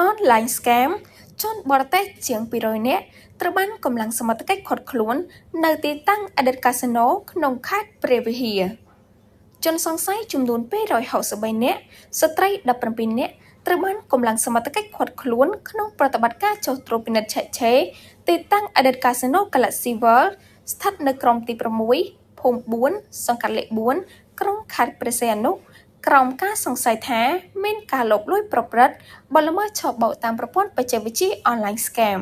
Online Scam ជនបរទេសជាង 200 នាក់ត្រូវបានកម្លាំងសមត្ថកិច្ចឃាត់ខ្លួននៅទីតាំងអតីតកាស៊ីណូក្នុងខេត្តព្រះវិហារជនសង្ស័យចំនួន 263 នាក់ ស្ត្រី 17 នាក់ ត្រូវបានកម្លាំងសមត្ថកិច្ចឃាត់ខ្លួនក្នុងប្រតិបត្តិការចុះត្រួតពិនិត្យឆែកឆេរទីតាំងអតីតកាស៊ីណូ Galaxy World ស្ថិតនៅក្រុមទី 6 ភូមិ 4 សង្កាត់លេខ 4 ក្រុងខេត្តព្រះសីហនុ ក្រោមការសង្ស័យថាមានការលបលួចប្រព្រឹត្តបទល្មើសឆបោកតាមប្រព័ន្ធបច្ចេកវិទ្យា Online Scam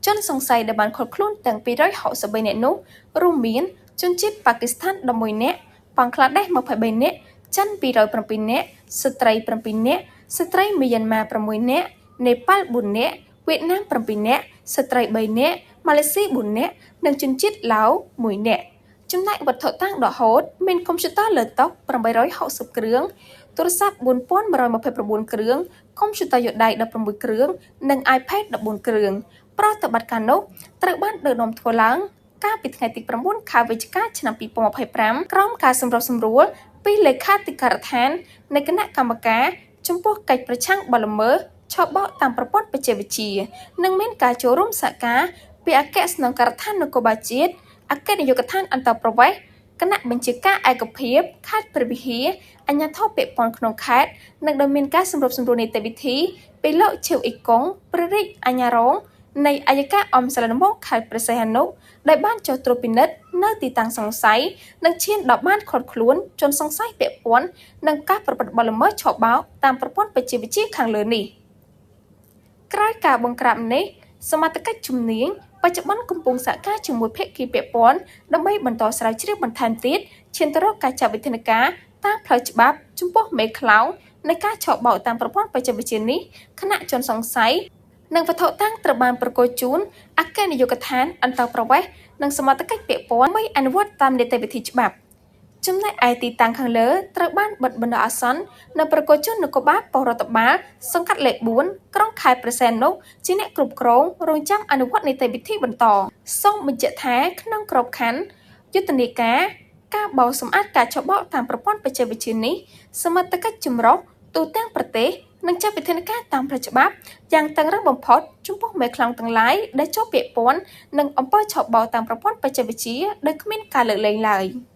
ជនសង្ស័យដែលបានឃាត់ខ្លួនទាំង 263 នាក់នោះ រួមមានជនជាតិប៉ាគីស្ថាន 11 នាក់ បង់ក្លាដេស 23 នាក់ ចិន 207 នាក់ ស្ត្រី 7 នាក់ ស្ត្រីមីយ៉ាន់ម៉ា 6 នាក់ នេប៉ាល់ 4 នាក់ វៀតណាម 7 នាក់ ស្ត្រី 3 នាក់ ម៉ាឡេស៊ី 4 នាក់ និងជនជាតិឡាវ 1 នាក់ ចំណែកវត្ថុតាងដកហូតមានកុំព្យូទ័រលើតុ 860 គ្រឿង ទូរស័ព្ទ 4129 គ្រឿង កុំព្យូទ័រយួរដៃ 16 គ្រឿង និង iPad 14 គ្រឿង ប្រតិបត្តិការនោះត្រូវបានដឹកនាំធ្វើឡើងកាលពីថ្ងៃទី 9 ខែវិច្ឆិកា ឆ្នាំ 2025 ក្រោមការសម្របសម្រួលពីលេខាធិការដ្ឋាននៃគណៈកម្មការចំពោះកិច្ចប្រឆាំងបទល្មើសឆបោកតាមប្រព័ន្ធបច្ចេកវិទ្យា និងមានការចូលរួមសហការពីអគ្គស្នងការដ្ឋាននគរបាលជាតិ អគ្គនាយកដ្ឋានអន្តោប្រវេសន៍ គណៈបញ្ជាការឯកភាពខេត្តព្រះវិហារ អាជ្ញាធរពាក់ព័ន្ធក្នុងខេត្ត និងដោយមានការសម្របសម្រួលនីតិវិធីពីលោក ឈៀវ អ៊ីកុង ព្រះរាជអាជ្ញារងនៃអយ្យការអមសាលាដំបូងខេត្តព្រះសីហនុ ដែលបានចុះត្រួតពិនិត្យនៅទីតាំងសង្ស័យ និងឈានដល់បានឃាត់ខ្លួនជនសង្ស័យពាក់ព័ន្ធនឹងការប្រព្រឹត្តបទល្មើសឆបោកតាមប្រព័ន្ធបច្ចេកវិទ្យាខាងលើនេះ។ ក្រោយការបង្ក្រាបនេះ សមត្ថកិច្ចជំនាញបច្ចុប្បន្នកំពុងសហការជាមួយភាគីពាក់ព័ន្ធដើម្បីបន្តស្រាវជ្រាវបន្ថែមទៀតឈានទៅរកការចាត់វិធានការតាមផ្លូវច្បាប់ចំពោះមេខ្លោងនៃការឆបោកតាមប្រព័ន្ធបច្ចេកវិទ្យានេះ ខណៈជនសង្ស័យនិងវត្ថុតាងត្រូវបានប្រគល់ជូនអគ្គនាយកដ្ឋានអន្តោប្រវេសន៍និងសមត្ថកិច្ចពាក់ព័ន្ធដើម្បីអនុវត្តតាមនីតិវិធីច្បាប់។ ចំណែកឯទីតាំងខាងលើត្រូវបានបិទបណ្ដោះអាសន្ននិងប្រគល់ជូននគរបាលប៉ុស្តិ៍រដ្ឋបាលសង្កាត់លេខ 4 ក្រុងខេត្តព្រះសីហនុជាអ្នកគ្រប់គ្រងរង់ចាំអនុវត្តនីតិវិធីបន្ត។ សូមបញ្ជាក់ថាក្នុងក្របខ័ណ្ឌយុទ្ធនាការការបោសសម្អាតការឆបោកតាមប្រព័ន្ធបច្ចេកវិទ្យានេះ សមត្ថកិច្ចចម្រុះទូទាំងប្រទេសនឹងចាត់វិធានការតាមផ្លូវច្បាប់យ៉ាងតឹងរ៉ឹងបំផុតចំពោះមេខ្លោងទាំងឡាយដែលជាប់ពាក់ព័ន្ធនឹងអំពើឆបោកតាមប្រព័ន្ធបច្ចេកវិទ្យាដោយគ្មានការលើកលែងឡើយ។